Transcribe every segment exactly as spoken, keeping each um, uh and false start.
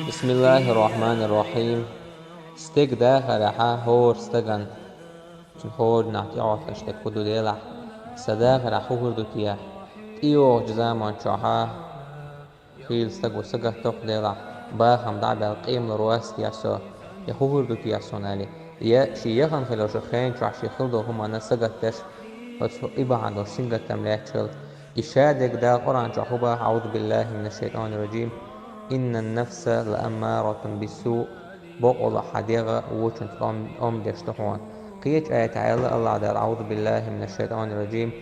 بسم الله الرحمن الرحيم. Стеган дахарехьа хӀора стагана, цун хӀора динах тӀеӀотташ дерг фу ду, Делахь, са дахарехь хӀу хир ду те? ТӀейогӀучу заман чохьа хийла стаг ву, сагатдо-кх, Делахь, бахам дӀа а баьлла, къемалур вац те со, я хӀу хир ду те суна аьлла, я шен яхана хилла йолчу хен чохь шен хилла долу хӀуманна сагатдеш, оцу и бахьана долуш сингаттам лаьтташ хилла. И ша дерг Дала Къуръан чохь хӀу боху: أعوذ بالله من الشيطان الرجيم. إن النفس لأمارة بالسوء. Бакъволуш хьан дегӀ вочунца ом-, омдеш ду хьуна. Кхечу аятехь аьлла АллахӀ Дала: أعوذ بالله من الشيطان الرجيم.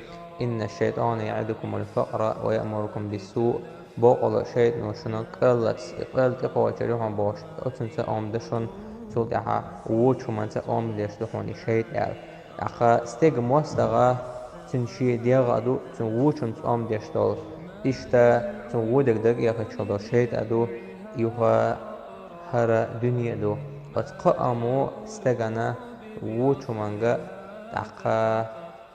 إن الشيطان يعدكم الفقر ويأمركم بالسوء. Бакъволуш шайтано шуна кӀеллац, и кӀел тӀекхочур ю хьуна бохуш, оцунца ом дан шуна, цул тӀаьхьа вочу хӀуманца омдеш ду хьуна и шайтӀа аьлла. ТӀаккха стеган мостагӀа цуьнан шен дегӀ а ду, цуьнан вочунца омдеш долу. Иштта цуьнан вон дерг дагахь хилла долу шайтӀа а ду, юха хӀара дуьне а ду. Оцу кхаамо стегана вочу хӀуманга, тӀаккха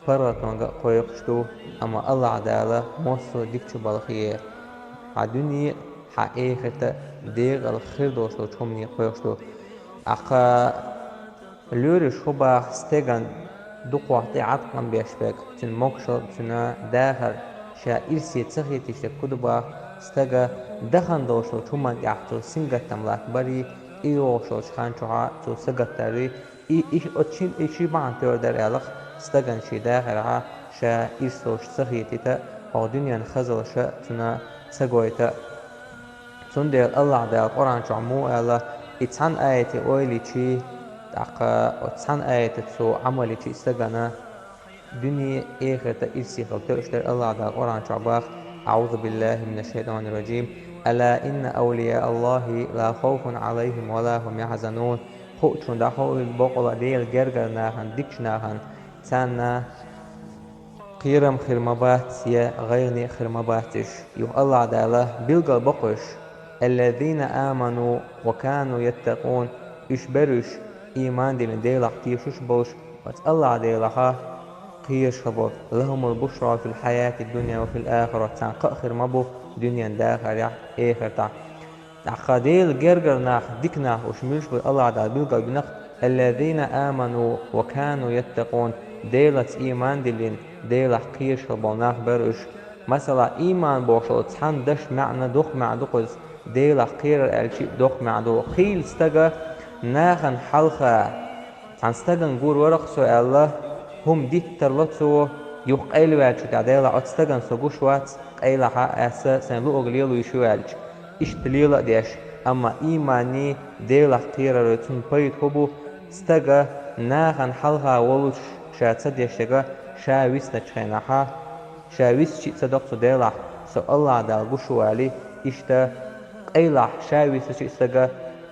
паргӀатонга а кхойкхуш ду, амма АллахӀ Дала массо а дикачу балхе, хьан дуьне а, хьан эхарт а декъала хир долуш долчу хӀумане кхойкхуш ду. ТӀаккха лоьраш хӀу баха стеган дукхох тӀе Ӏаткъам беш берг, цуьнан могушалла, цуьнан дахар ша ирсе ца хетийча дерг хӀу ду баха стага дахана долуш долчу хӀуманна тӀехь цо сингаттам латтабарий, тӀейогӀуш йолчу хан чохьа цо сагатдарий, и, и, оцу шин, и ши бахьана тера дара аьлла-кх стагана шен дахарехьа ша ирс долуш ца хетийта а, хӀокху дуьненан хазаллаша цунна ца гойту а. Цундела АллахӀ Дала Къуръан чохь муха аьлла, и цхьана аятан ойла йичий, тӀаккха оцу цхьана аятан цо Ӏамал йичий стагана дуьне а, эхарт а ирсе хила тоьуш дара АллахӀ Дала Къуръан чохь баха: أعوذ بالله من الشيطان الرجيم. ألا إن أولياء الله لا خوف عليهم ولا هم يحزنون. Хууш ду хьуна, бакъволуш Делан гергара нахана, дикачу нахана, царна кхерам хир ма бац, я гӀайгӀане а хир ма бац уьш. Юха АллахӀ Дала билгалбо-кх уьш: الذين آمنوا وكانوا يتقون. Уьш бара уьш, ийман диллина, Делах тешаш болуш, оцу АллахӀ Делахьа кхераш хилла болу. لهم البشرى في الحياة الدنيا وفي الآخرة. Царна кхаъ хир ма бу дуьненан дахарехь а, эхартахь а. ТӀаккха Делан гергара нах, дика нах, уьш муьлш бу АллахӀ Дала билгалбина-кх: الذين آمنوا وكانوا يتقون. Делаца ийман диллина, Делах кхераш хилла болу нах бара уьш. Масала, ийман бохуш долу цхьана дашан маьӀна доккха маьӀна ду кхуза, Делах кхерар аьлча а доккха маьӀна ду. Хийла стага нахана хьалха, цхьана стагана гур вара-кх со аьлла, хӀума диттар ло цо, юха къайлаваьллачул тӀаьхьа: Делахь, оцу стагана со гуш вац, къайлахь, аса сайн луъург лело йиш ю аьлча. Иштта лела а деш, амма ийманний, Делах кхерарой цунна пайда хӀу бу, стага нахана хьалха волуш ша ца деш дерг, ша висначу хенахьа, ша висча а ца до-кх цо Делахь, со АллахӀ Далла гуш ву аьлла, иштта къайлахь, ша висча а стага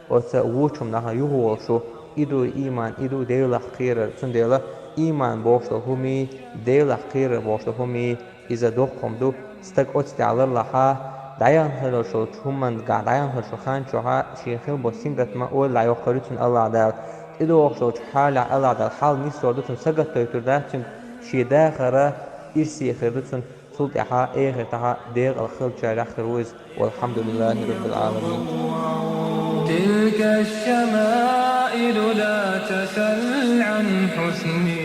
оцу вочу хӀуманах юхаволуш ву. И ду ийман, и ду Делах кхерар. Цундела ийман бохуш долу хӀумий, Делах кхерар бохуш долу хӀумий, иза доккха хӀума ду. Стаг оцу тӀехь ларлахьа, дӀаяхна хилла йолчу хӀуманна гахь, дӀаяхна хилла йолчу хан чохьа шен хилла болу сингаттам ойла дӀайоккхур ю цунна АллахӀ Дала. ТӀедогӀуш долчу хьалехь АллахӀ Дала хьал нисдор ду цунна, сагатдойтур дац цуьнга, шен дахар ирсе хир ду цунна, цул тӀаьхьа эхартахьа декъала хиллачарех хир ву иза. والحمد لله رب العالمين. تلك الشمائل لا تسل عن حسني.